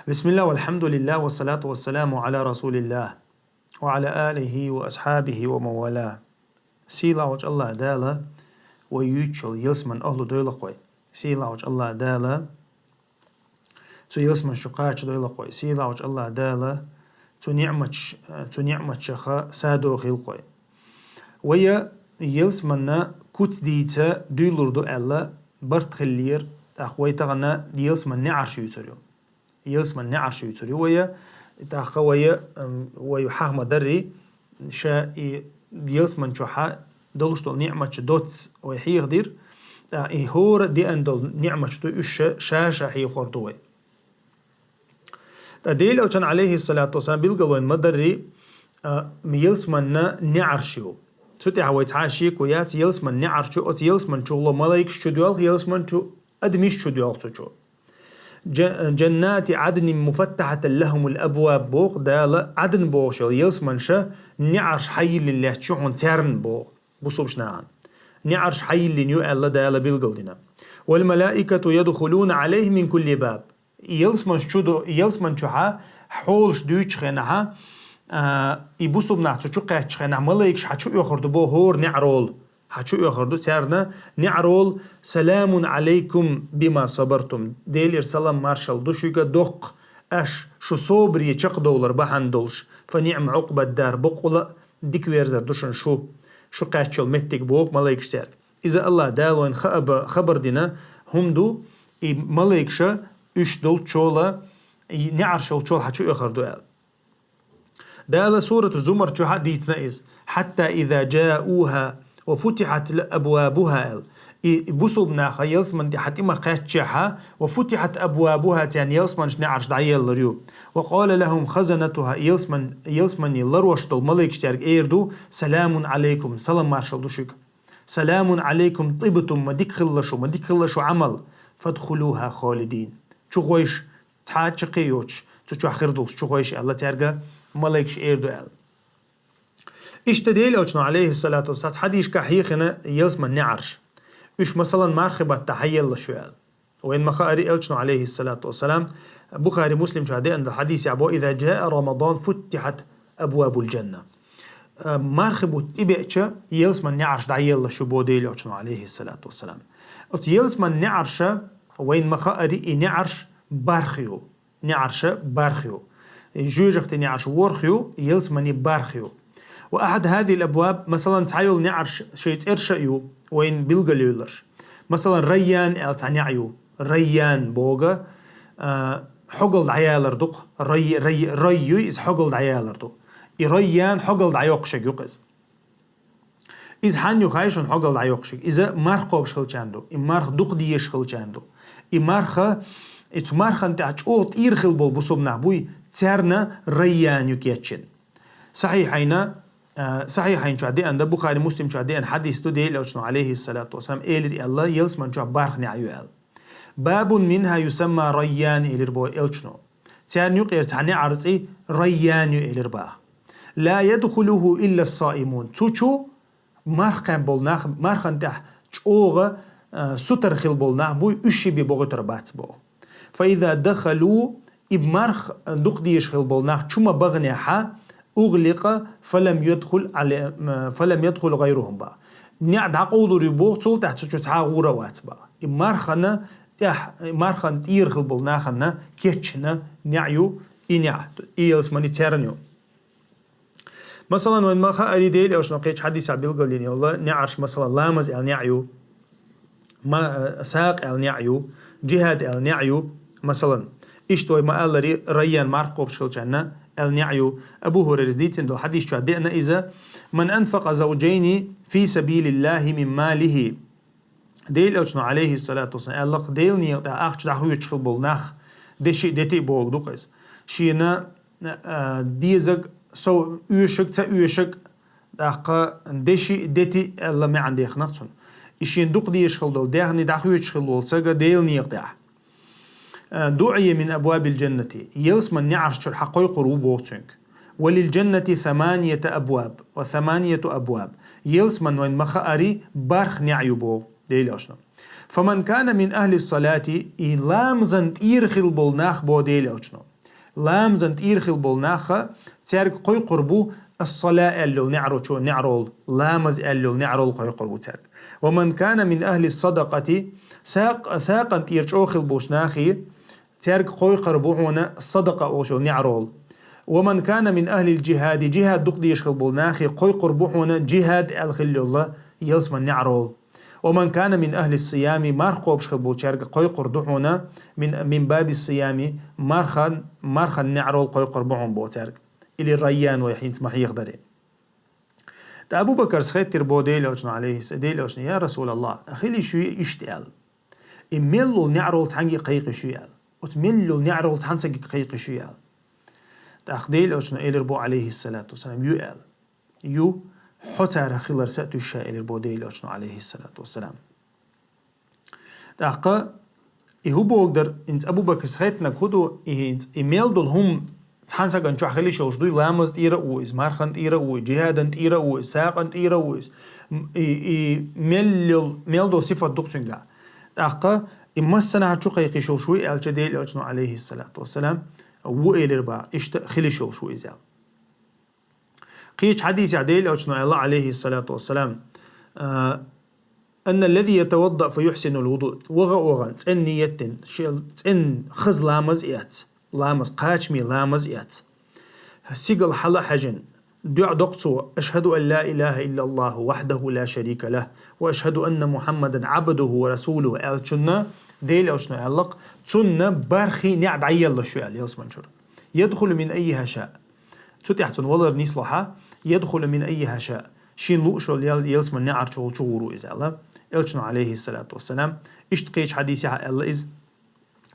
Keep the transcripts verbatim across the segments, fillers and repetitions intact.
بسم الله والحمد لله والصلاة والسلام على رسول الله وعلى آله وأصحابه ومن والاه. Сийлахьчу Аллах Дала вай юьйцучу ялсаманин ахӀлу дойла вай. Сийлахьчу Аллах Дала цу ялсаманин чу кхача дойла вай. Сийлахьчу Аллах Дала цу ниӀматаш-, цу ниӀматашха садо хила вай. Вай ялсаманна куц дийца дуьйлур ду аьлла барт хиллера, тӀаккха вай тахана ялсаманин неӀарш юьйцур ю. Ялсаманин неӀарш юьйцур ю вай, тӀаккха вай, м, вай хьаха ма дарра, ша и ялсаманин чохь долуш долу ниӀматаш доцца вай хьехадира, тӀаккха и хӀора деана долу ниӀматаш ду, уьш ша, ша-ша хьехор ду вай. Ткъа Делан Элчано, алейхиссалату вассалам, билгалвайн ма дарра, а, ялсаманин неӀарш ю. Цу тӀехь вай цхьа а шеко яц, ялсаманин неӀарш ю, оцу ялсаманин чу гӀо малайкаш чу доьлху, ялсаманин чу адамаш чу доьлху цу чу. Джа-, джаннати Ӏаднин муфаттахьатан лахумул абваб боху Дала, Ӏадн бохуш йолу ялсаманин неӀарш хьайиллина лаьтташ ю хьуна царна боху, бусулба нахана. НеӀарш хьайиллина ю аьлла Дала билгалдина. Вал малаикату ядхулуна Ӏалайхим мин кулли баб. Ялсаманин чу до-, ялсаманин чохь хьолаш дуьйцучу хенахь, а, и бусулба нах цу чу кхаьччу хенахь, малайкаш хьан чу оьхур ду боху хӀора неӀарал. Хьан чу оьхур ду царна неӀарал: «Саламун Ӏалайкум бима сабартум». Делера салам маршалла ду шуьга доккха, аш шу собаре чекхдовлар бахьана долуш. Фа ниӀма Ӏукъбад-дар, баккъала а дика верзар ду шуна шу, шу кхаьччу йолу меттиг боху малайкаш цаьрга. Иза Аллах Дала вайна хаа ба-, хабар дина хӀума ду, и малайкаш уьш долччул, и неӀарш йолччул хьан чу оьхур ду аьлла. Дала Сурату Зумар чохь а дийцина иза: «Хьатта иза джауха ва футихьат абвабуха», аьлла. И бусулба нах ялсаманин тӀе хьан тӀе ма кхаьччехь, «ва футихьат абвабуха», царна ялсаманин неӀарш дӀаеллар ю. «Ва къала лахум хазанатуха», ялсаман-, ялсаманин ларош долу малайкаш цаьрга эр ду: «Саламун Ӏалайкум», салам маршалла ду шуьга. «Саламун Ӏалайкум тибтум», ма дика хилла шу, ма дика хилла шу Ӏамал. «Фадхулуха холидин». Чу гӀойша, цхьа а чаккхе йоцуш, цу чохь хир долуш чу гӀойша аьлла цаьрга малайкаш эр ду аьлла. Иштта Делан Элчано, алейхиссалату вассалам, цхьа хьадисехь хьехийна ялсаманин неӀарш. Уьш, масалан, мархи баттахь хьаеллаш ю аьлла. Вайна ма хаъара, Элчано, алейхиссалату вассалам, Бухари, Муслим чохь деана долу хьадисехь бо: «Иза джаа Рамадан футтихьат абвабул джанна». Э, мархи бутт тӀебеача, ялсаманин неӀарш дӀаеллаш ю бо Делан Элчано, алейхиссалату вассалам. Оцу ялсаманин неӀарша, вайна ма хаъара, и неӀарш барх ю. НеӀарша барх ю. Жоьжахатин неӀарш ворхӀ ю, ялсаманин барх ю. «Ва ахьад хазихил абваб», масалан, цхьа йолу неӀарш шайн цӀерш а ю, вайна билгалйевлларш. Масалан, Райян аьлла цхьа неӀ ю. Райян боху, а, хьогалла дӀаялар ду-кх. Рай, рай, рай ю, иза хьогалла дӀаялар ду. И Райян хьогалла дӀайоккхуш ю-кх иза. Иза хьанна ю хаий шуна хьогалла дӀайоккхуш? Иза марх кхобуш хилчарна ду, и марх дукха дезаш хилчарна ду. И марха, и цу мархан тӀехь чӀогӀа тӀера хила болу бусулба нах буй, царна Райян ю кечйина. Сахьихьайна, а, Сахьихьайн чохь деана дан, Бухари, Муслим чохь деана хьадис ду, Делан Элчано, алейхиссалату вассалам, элира аьлла, ялсаманин чохь барх неӀ ю аьлла. «Бабун минха юсамма Райян», элира бо Элчано. Царна юкъера цхьа неӀар цӀе Райян ю элира баха. «Ла ядхулуху илла ссаимун». Цу чу марх кхаьбна болу нах, мархан тӀехь чӀогӀа, а, сутара хила болу нах буй, уьш ши бен бохуьйтур бац боху. «Фа иза дахалу», и марх дукха дезаш хила болу нах чу ма баханехь, «угӀликъа фалам ядхул Ӏале-, фалам ядхул гӀайрухум» баха. НеӀ дӀакъовлур ю боху, цул тӀаьхьа цу чу цхьа а гӀур а вац баха. И мархана тӀехь, и мархан тӀера хила болу нахана кечйина неӀ ю, и неӀ, и ялсамани церан ю. Масалан, вайна ма хаъара, Делан Элчано кхечу хьадисехь билгалйина йолу неӀарш, масалан, ламаз аьлла неӀ ю, ма-, сакъ аьлла неӀ ю, джихӀад аьлла неӀ ю, масалан. Иштта вай ма-аллара, Райян марх кхобуш хилчарна аьлла неӀ ю. Абу Хурайрас дийцина долу хьадис чохь деана иза: «Ман анфакъа завджайни фи сабилиллахи мин малихи». Делан Элчано, алейхиссалату вассалам, аьлла-кх, Делан некъа тӀехь ахча дӀахоьцуш хила болу нах, деши а, дети а бохург ду-кх иза. Шена, а, дезарг, сов оьшург, ца оьшург, тӀаккха деши а, дети а аьлла маьӀна дехна-кх цунна. И шена дукха дезаш хила долу даьхни дӀахоьцуш хила волу стаг Делан некъа тӀехь. Э, дуӀия мин абвабил джаннати, ялсаманин неӀарш чуьра хьакхойкхур ву боху цуьнга. Ва лил джаннати саманията абваб, ва саманияту абваб. Ялсаманин, вайна ма хаъара, барх неӀ ю боху Делан Элчано. Фаман кана мин ахлис салати, и ламазан тӀера хила болу нах боху Делан Элчано. Ламазан тӀера хила болу наха, цаьрга кхойкхур бу ас-салаа аьлла йолу неӀарочо, неӀарол, ламаз аьлла йолу неӀарол кхойкхур бу цаьрга. «Ва ман кана мин ахли садакъати», сакъ-, сакъан тӀера чӀогӀа хила болчу нахе, цаьрга кхойкхур бу хьуна садакъа олуш йолу неӀарол. «Ва ман кана мин ахлил джихади», джихад дукха дезаш хила болу нахе кхойкхур бу хьуна джихад аьлла хила йолу ялсаман неӀарол. «Ва ман кана мин ахлис сиями», марха кхобуш хила болчаьрга кхойкхур ду хьуна мин, мин бабис сиями, мархан, мархан неӀарол кхойкхур бу хьуна боху цаьрга. Или Райян вай хӀинца ма хьехадаре. ТӀаккха Абу Бакарс хеттира боху Делан Элчано, алейхиссалам: «Я Расулаллах, хила йиш юй иштта?» аьлла. «И мел йолу неӀарол цхьаьнгге кхайкхиш юй?» аьлла. «Оцу мел йолу неӀарол цхьана стаге кхайкхиш юй?» аьлла. ТӀаккха Делан Элчано элира боху, алейхиссалату вассалам: «Ю», аьлла. «Ю, хьо царах хиларца а туьйсу ша», элира боху Делан Элчано, алейхиссалату вассалам. ТӀаккха и хӀун боху дара, хӀинца Абу Бакарс хеттинарг хӀун ду, и хӀинца и мел долу хӀума цхьана стагана чохь хила йиш йолуш дуй, ламаз тӀера а ву иза, мархан тӀера а ву иза, джихадан тӀера а ву иза, сакъан тӀера а ву иза. М, и, и мел йол-, мел долу сифат ду-кх цуьнгахь. ТӀаккха и массанхьа чу кхайкхиш йолуш вуй аьлча, Делан Элчано, алейхиссалату вассалам, ву элира боху, иштта хила йиш йолуш ву иза аьлла. Кхечу хьадисехь Делан Элчано аьлла, алейхиссалату вассалам, а, «Анна ллази ятавадда фа юхсинул вуду». Ваха а вахана, цӀена ният дина, шел цӀена хаза ламаз эц, ламаз, кхачаме ламаз эц. Сигал хьала а хьаьжина, доӀа доккху цо: «Ашхаду ан ла илаха иллаллаху вахдаху ла шарика лах, ва ашхаду анна Мухаммадан абдуху ва расулуху», аьллачунна, Делан Элчано аьлла-кх, цунна бархӀе неӀ дӀаеллалуш ю аьлла ялсамани чуьра. «Ядхулу мин аййиха ша». Цу тӀехь цунна валар нисло хьа, «ядхулу мин аййиха ша». Шена лууш йолу ял-, ялсаман неӀарчу волчу гӀур ву иза аьлла. Элчано, алейхиссалату вассалам, иштта кхечу хьадисехь аьлла иза,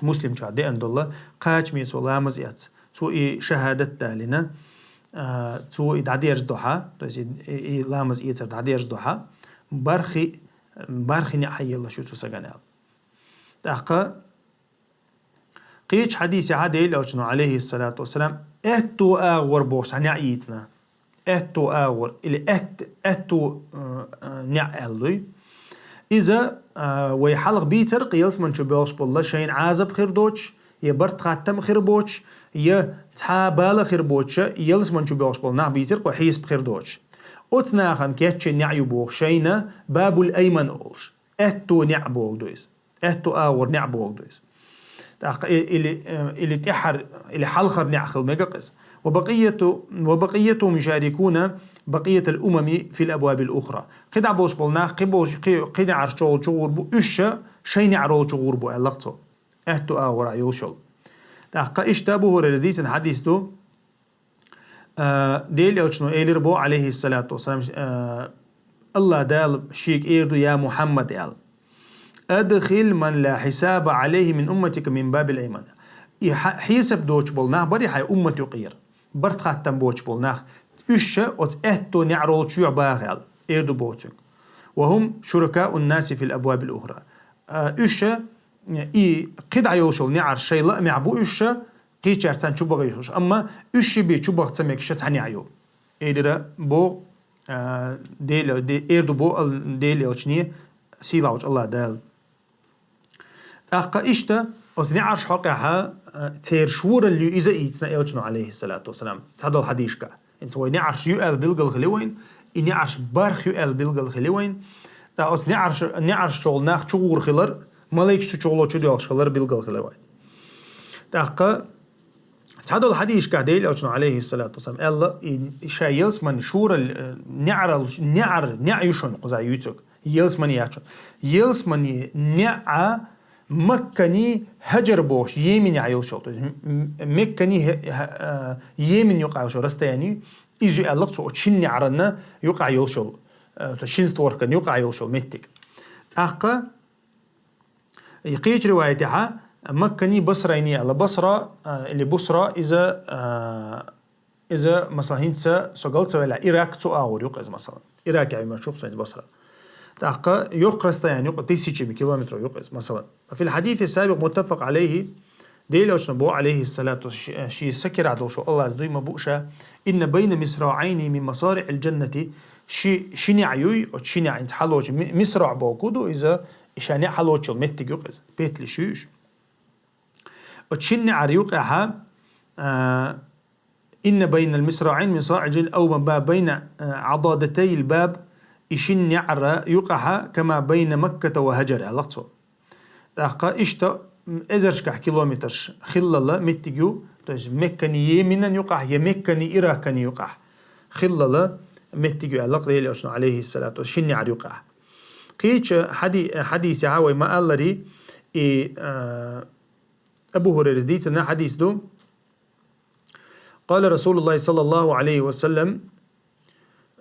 Муслим чохь деана долу, кхачаме цо ламаз эц, цо и шахадат далийна, а, цо и дӀадерзадо хьа, то есть и, и, и ламаз эцар дӀадерзадо хьа, бархӀе, бархӀе неӀ хьаеллалуш ю цу стагана аьлла. ТӀаккха Кхечу хьадисехь Делан Элчано, алейхиссалату вассалам, аьтту агӀор бохуш цхьа неӀ йийцина. Аьтту агӀор, или аьтт-, аьтту, э, э, неӀ аьлла дуй. Иза, э, вай хьалха бийцира-кх, ялсамани чу боьлхуш болу шайна Ӏазап хир доцуш, я барт-хаттам хир боцуш, я цхьа бала хир боцуш, ялсамани чу боьлхуш болу нах бийцира-кх, хьесап хир доцуш. Оцу нахана кечйина неӀ ю боху шайна Бабул Айман олуш. Аьтту неӀ боху ду иза. Аьтту агӀор неӀ боху ду иза. ТӀаккха и-, или, э, или тӀаьхьара, или хьалхара неӀ хила мега-кх иза. «Ва бакъияту, ва бакъиятухум юшарикуна бакъиятал умами фил абвабил ухра». КхидӀа болуш болу нах, кхин болуш, кхин, кхин неӀарш чу гӀур бу, уьш ша шайн неӀарол чу гӀур бу, аьлла-кх цо. Аьтту агӀор йолуш йолу. ТӀаккха иштта Абу Хурайрас дийцина хьадис ду, А, Делан Элчано элира боху, алейхиссалату вассалам, а, Аллах Дала шега эр ду: «Я Мухаммад», аьлла. «Адхил ман ла хьисаба алейхи мин умматика мин бабил айман». И хьа-, хьесап доцуш болу нах барий хьайн уммат юкъера. Барт-хаттам боцуш болу нах. Уьш ша оцу аьтту неӀарол чу баха аьлла. Эр ду боху цуьнга. «Ва хум шуракаун наси фил абвабил ухра». А, уьш ша, и кхидӀа йолуш йолу неӀарш шайн лаамехь бу уьш ша, кхечаьрца царна чу баха йиш йолуш. Амма уьш ши бен чу баха ца мега ша цхьа неӀ ю. Элира бо, а, Дела-, де-, эр ду бо ал-, Делан Элчане, сийлахьчу Аллах Дала. ТӀаккха иштта, оцу неӀарш хьокъехьа, а, церан шоралла ю иза ийцина Элчано, алейхиссалату вассалам, цхьадолу хьадисашкахь. ХӀинца вай неӀарш ю аьлла билгал хили вайн, и неӀарш барх ю аьлла билгал хили вайн. ТӀаккха оцу неӀарш, неӀарш чухула нах чу гӀур хилар, малайкаш цу чухула чу доьлхуш хилар билгал хили вайн. ТӀаккха цхьадолу хьадисашкахь Делан Элчано, алейхиссалату вассалам, аьлла, и ша ялсамани шурал, э, неӀарал, неӀар, неӀ ю шуна кхуза юьйцург. Ялсамани яц шуна. Ялсамани неӀ Маккани Хьаджар бохуш, Йеменехь йолуш йолу. То есть, м-, м-, Маккани хе-, хе-, э, Йемен юкъахь йолуш расстояние, иза ю аьлла-кх цо, оцу шина неӀаранна юкъахь йолуш йолу, э, то есть шина створкана юкъахь йолуш йолу меттиг. ТӀаккха И кхечу риваятехьа, Маккани Басрайни аьлла. Басра, а, или Бусра, иза, а, иза, масала, хӀинца со галт ца ваьллехь, Ирак цу агӀор ю-кх иза, масала. Иракехь йолуш ю-кх со хӀинца Басра. ТӀаккха йоккха расстояние ю-кх, тысячами километров ю-кх иза, масала. Фил хьадиси сабикъ муттафакъ алейхи, Делан Элчано боху, алейхиссалату, ши-, ши сакира долуш Аллах дуй ма бу ша, «Инна байна мисраъайни мин масариъил джаннати», ши, ши неӀ юй, оцу ши неӀ хӀинца хьалочу, ми-, мисраъ боху ду иза, и ша неӀ хьалочул меттиг ю-кх иза, петлиш ю уьш. Оцу шина неӀар юкъехьа, а, «إن بين المصراعين من صاعد أو ما بين، а, عضادتي الباب», и шин неӀарна юкъахьа, «كما بين مكة وهجر», аьлла цо. ТӀаккха иштта эзаршкахь километраш хиллал меттиг ю, то есть Меккани Йеменан юкъахь, я Меккани Иракани юкъахь хиллал меттиг ю аьлла Делан Элчано, алейхиссалату, шин неӀар юкъахь. Кхыча хьади-, хьадисехь вай ма аллара, и, а, Абу Хурайрас дийцина хьадис ду. قال رسول الله صلى الله عليه وسلم,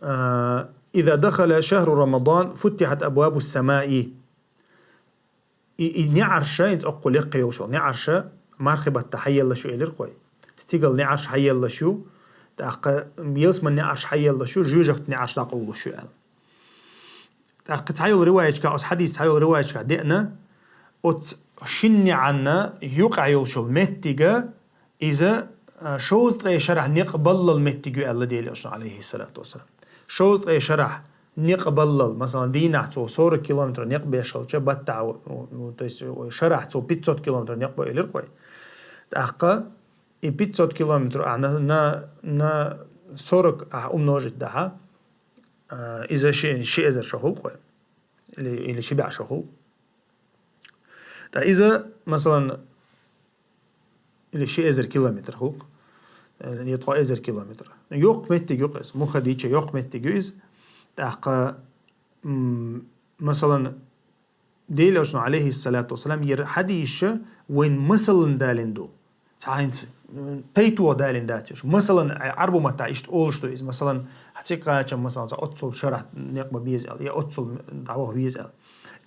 а, «إذا دخل شهر رمضان فتحت أبواب السماء». И, и неӀарш, хӀинца оккхул яккхий йолуш йолу неӀарш мархи баттахь хьаеллаш ю элира-кх вай. Стигала неӀарш хьаеллаш ю, тӀаккха ялсаманин неӀарш хьаеллаш ю, жоьжахатин неӀарш дӀакъовлуш ю аьлла. ТӀаккха цхьайолу риваяташкахь, оцу хьадис цхьайолу риваяташкахь деана, оцу шин неӀарна юкъахь йолуш йолу меттиг, иза, а, шовзткъе шарахь некъ баллал меттиг ю аьлла Делан Элчано, алейхиссалату вассалам. Шовзткъе шарахь некъ баллал, масалан, дийнахь цо сорок километр некъ беш хилча, баттахь, у, у, то есть, у, шарахь цо пятьсот километр некъ бо элира-кх вай. ТӀаккха и пятьсот километр ахь на, на, на сорок ахь умножить дахь, а, иза ши, ши эзар шо хуьлу-кх вай. Или, или ши бӀе шо хуьлу. Ткъа иза, масалан, или ши эзар километр хуьлу-кх, э, я ткъа эзар километр. Йоккха меттиг ю-кх иза, муха дийцича йоккха меттиг ю иза. ТӀаккха, м, масалан, Делан Элчано, алейхиссалату вассалам, яра хьадисаш вайна масална далийна ду. Цхьа хӀинца, м, тайпа далийна дац уьш. Масалан, Ӏарбойн маттахь иштта олуш ду иза. Масалан, хьан цига кхачам, масалан, цхьа оццул шарахь некъ бан беза аьлла, я оццул дӀаваха веза аьлла.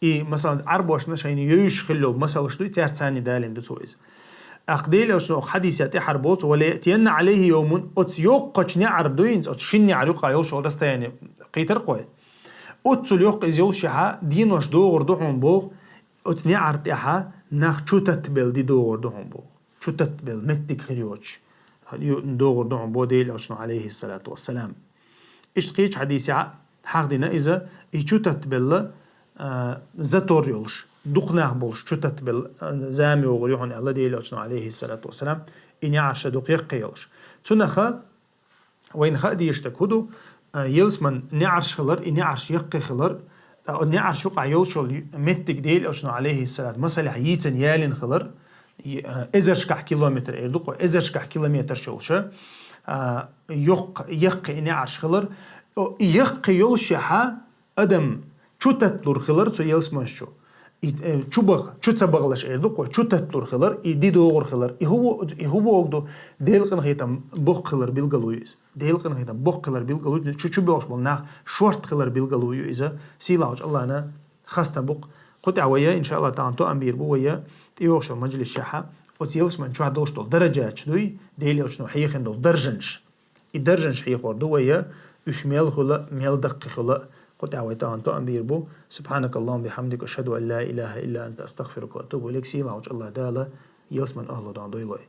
И, масалан, Ӏарбошна шайна евзаш хилла йолу масалш ду, цаьрца царна далийна ду цо иза. ТӀаккха Делан Элчано хьадисехь тӀаьхьара боху цо: «وليأتين عليه يوم», оцу йоккхачу неӀар ду хӀинца, оцу шин неӀар юкъахь йолуш йолу расстояние кхийтира-кх вай. Оццул йоккха иза йолушехь, денош догӀур ду хьуна боху, оцу неӀар тӀехь нах чу таттабелла де догӀур ду хьуна боху. Чу таттабелла меттиг хир йоцуш, ю-, догӀур ду хьуна боху Делан Элчано, алейхиссалату вассалам. Иштта кхечу хьадисехь хьахдина иза, и чу таттабелла, а, затор йолуш, дукха нах болуш, чу таттабелла, а, зама йогӀур ю хьуна аьлла Делан Элчано, алейхиссалату вассалам, и неӀарш дукха яккхий йолуш. Цунах вайна хаа дезаш дерг хӀун ду, а, ялсаманин неӀарш хилар, и неӀарш яккхий хилар, ткъа неӀарш юкъахь йолуш йолу меттиг Делан Элчано, алейхиссалату, масалехь йийцина ялийна хилар, и, а, эзаршкахь километр эр ду-кх вай, эзаршкахь километраш йолуш, а, йоккха, яккхий и неӀарш хилар, о, и яккхий йолушехь, адам чу татталур хилар цу ялсаманаш чу. И, э, чу баха, чу ца бахалаш эр ду-кх вай, чу татталур хилар, и де догӀур хилар. И хӀун во-, и хӀун бохург ду, Делан къинхетам боккха хилар билгало ю иза. Делан къинхетам боккха хилар билгало ю, чу, чу бохуш болу нах шортта хилар билгало ю иза. Сийлахьчу Аллахьна хастам бу-кх. Кху тӀехь вай, иншааллахь, тахана тоам бийр бу вай, тӀейогӀуш йолу мажлисехь, оцу ялсаманин чохь долуш долу даражаташ дуй, Делан Элчано хьехийна долу даржанаш. И даржанаш хьехор ду вай, уьш мел хуьла, мел даккхий хуьла, кху тӀехь вай тахана тоам бийр бу. سبحانك اللهم وبحمدك، أشهد أن لا إله إلا أنت، أستغفرك وأتوب إليك. Сийлахьчу Аллахь Дала ялсаманин охӀло дан дойла вай.